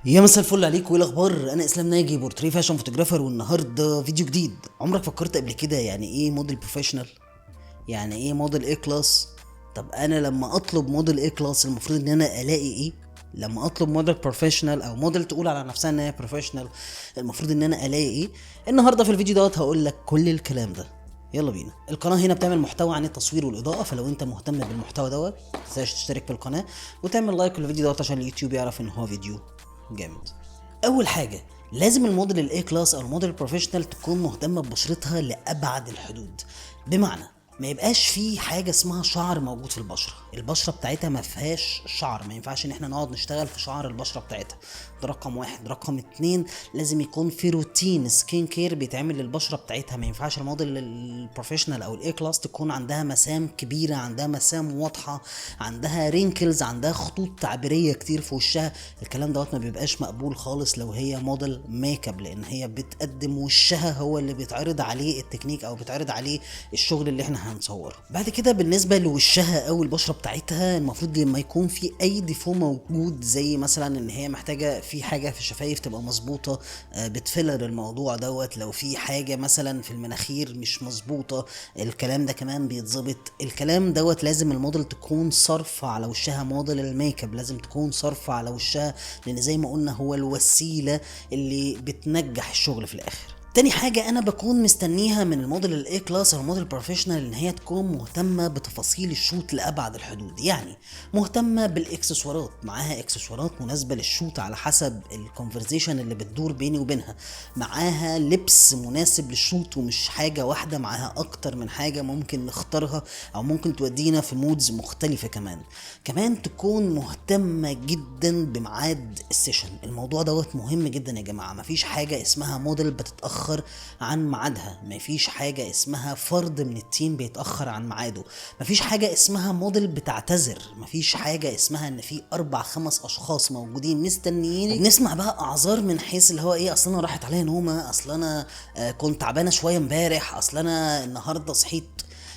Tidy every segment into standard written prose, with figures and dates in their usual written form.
يا مساء الفل عليكم، وايه الاخبار؟ انا اسلام ناجي، portrait fashion photographer، والنهارده فيديو جديد. عمرك فكرت قبل كده يعني ايه model professional؟ يعني ايه model A class؟ طب انا لما اطلب model A class المفروض ان انا الاقي ايه؟ لما اطلب model professional او موديل تقول على نفسها ان هي professional، المفروض ان انا الاقي ايه؟ النهارده في الفيديو دوت هقول لك كل الكلام ده. يلا بينا. القناة هنا بتعمل محتوى عن التصوير والاضاءه، فلو انت مهتم بالمحتوى دوت متنساش تشترك في القناة وتعمل like للفيديو دوت عشان اليوتيوب يعرف ان هو فيديو جامد. اول حاجه، لازم ال model ال A class او ال model professional تكون مهتمة ببشرتها لابعد الحدود، بمعنى ما يبقاش في حاجة اسمها شعر موجود في البشره. البشرة بتاعتها ما فيهاش شعر، ما ينفعش ان احنا نقعد نشتغل في شعر البشرة بتاعتها. ده رقم واحد. رقم اتنين، لازم يكون في routine skin care بيتعمل للبشره بتاعتها. ما ينفعش ال model ال professional او ال A class تكون عندها مسام كبيره، عندها مسام واضحه، عندها wrinkles، عندها خطوط تعبيريه كتير في وشها. الكلام دوت ما بيبقاش مقبول خالص لو هي model makeup، لان هي بتقدم وشها هو اللي بيتعرض عليه التكنيك او بيتعرض عليه الشغل اللي احنا هنصوره بعد كده. بالنسبة لوشها او البشرة بتاعتها، المفروض لما يكون في اي défaut موجود، زي مثلا ان هي محتاجه في حاجة في الشفايف تبقى مظبوطه، بت filler الموضوع دوت. لو في حاجة مثلا في المناخير مش مظبوطه، الكلام ده كمان بيتظبط. الكلام دوت لازم الموديل تكون صارفه على وشها، model ال makeup لازم تكون صارفه على وشها، لان زي ما قلنا هو الوسيلة اللي بتنجح الشغل في الاخر. تاني حاجة أنا بكون مستنيها من ال model ال A class أو ال model professional إن هي تكون مهتمة بتفاصيل ال shoot لأبعد الحدود، يعني مهتمة بالإكسسوارات، معاها إكسسوارات مناسبة لل shoot على حسب ال conversation اللي بتدور بيني وبينها، معاها لبس مناسب لل shoot، ومش حاجة واحدة، معاها أكتر من حاجة ممكن نختارها أو ممكن تودينا في moods مختلفة. كمان تكون مهتمة جدا بميعاد ال session. الموضوع دوت مهم جدا يا جماعة. مفيش حاجة اسمها موديل بتتأخر عن ميعادها، مفيش حاجة اسمها فرد من ال team بيتأخر عن ميعاده، مفيش حاجة اسمها موديل بتعتذر، مفيش حاجة اسمها ان في اربع خمس اشخاص موجودين مستنيين. نسمع بقى اعذار من حيث اللي هو ايه؟ اصل انا راحت عليا نومة، اصل انا كنت تعبانة شوية امبارح، اصل انا النهاردة صحيت.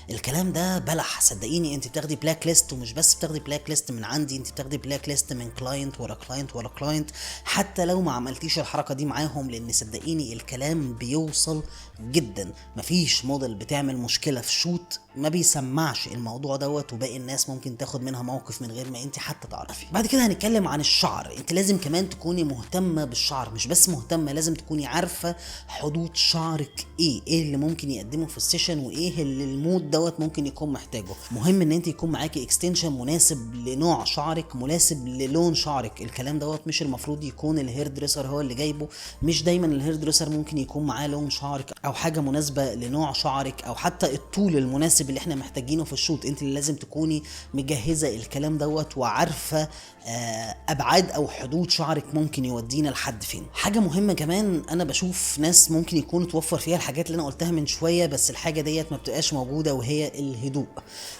الكلام ده بلح. صدقيني انت بتاخدي black list، ومش بس بتاخدي black list من عندي، انت بتاخدي black list من client ورا client ورا client، حتى لو ما عملتيش الحركة دي معاهم، لان صدقيني الكلام بيوصل جدا. مفيش موديل بتعمل مشكلة في shoot ما بيسمعش الموضوع دوت، وباقي الناس ممكن تاخد منها موقف من غير ما انت حتى تعرفي. بعد كده هنتكلم عن الشعر. انت لازم كمان تكوني مهتمة بالشعر، مش بس مهتمه، لازم تكوني عارفه حدود شعرك ايه، ايه اللي ممكن يقدمه في ال session وايه اللي ال mood دوت ممكن يكون محتاجه. مهم ان انت يكون معاكي extension مناسب لنوع شعرك، مناسب للون شعرك. الكلام دوت مش المفروض يكون ال hairdresser هو اللي جايبه، مش دايما ال hairdresser ممكن يكون معاه لون شعرك او حاجة مناسبة لنوع شعرك او حتى الطول المناسب اللي احنا محتاجينه في ال shoot. انت اللي لازم تكوني مجهزة الكلام دوت وعارفه ابعاد او حدود شعرك ممكن يودينا لحد فين. حاجة مهمة كمان، انا بشوف ناس ممكن يكون توفر فيها الحاجات اللي انا قلتها من شويه، بس الحاجة ديت ما بتبقاش موجوده، وهي الهدوء.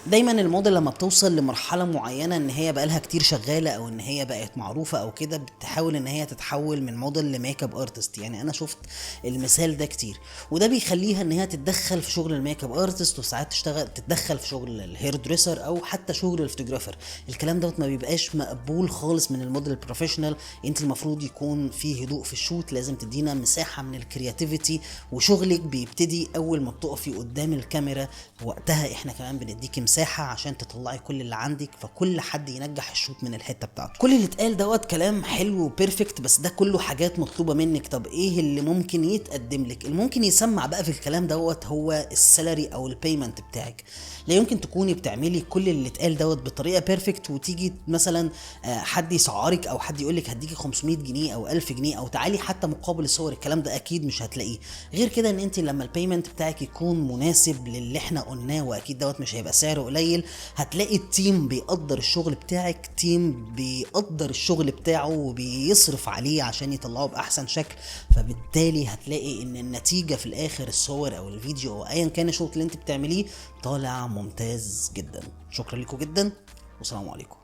دايما الموديل لما بتوصل لمرحلة معينة ان هي بقالها كتير شغالة او ان هي بقت معروفة او كده، بتحاول ان هي تتحول من model ل makeup artist. يعني انا شفت المثال ده كتير، وده بيخليها ان هي تتدخل في شغل ال makeup artist، وساعات تشتغل تتدخل في شغل ال hairdresser او حتى شغل ال photographer. الكلام دوت ما بيبقاش مقبول خالص من ال model professional. انت المفروض يكون في هدوء في ال shoot، لازم تدينا مساحة من ال creativity، وشغلك بيبتدي اول ما بتقفي قدام الكاميرا. وقتها احنا كمان بنديكي مساحة عشان تطلعي كل اللي عندك، فكل حد ينجح ال shoot من الحتة بتاعته. كل اللي اتقال دوت كلام حلو و perfect، بس ده كله حاجات مطلوبه منك. طب ايه اللي ممكن يتقدم لك؟ اللي ممكن يسمع بقى في الكلام دوت هو ال salary او ال payment بتاعك. لا يمكن تكوني بتعملي كل اللي اتقال دوت بطريقة perfect وتيجي مثلا حد يسعرك او حد يقول لك هديكي 500 جنيه او 1000 جنيه او تعالي حتى مقابل الصور. الكلام ده اكيد مش هتلاقيه. غير كده ان انت لما ال payment بتاعك يكون مناسب للي احنا قلناه، واكيد دوت مش هيبقى سعره قليل، هتلاقي ال team بيقدر الشغل بتاعك، team بيقدر الشغل بتاعه وبيصرف عليه عشان يطلعه باحسن شكل، فبالتالي هتلاقي ان النتيجة في الاخر، الصور او الفيديو او ايا كان الشغل اللي انت بتعمليه، طالع ممتاز جدا. شكرا لكم جدا والسلام عليكم.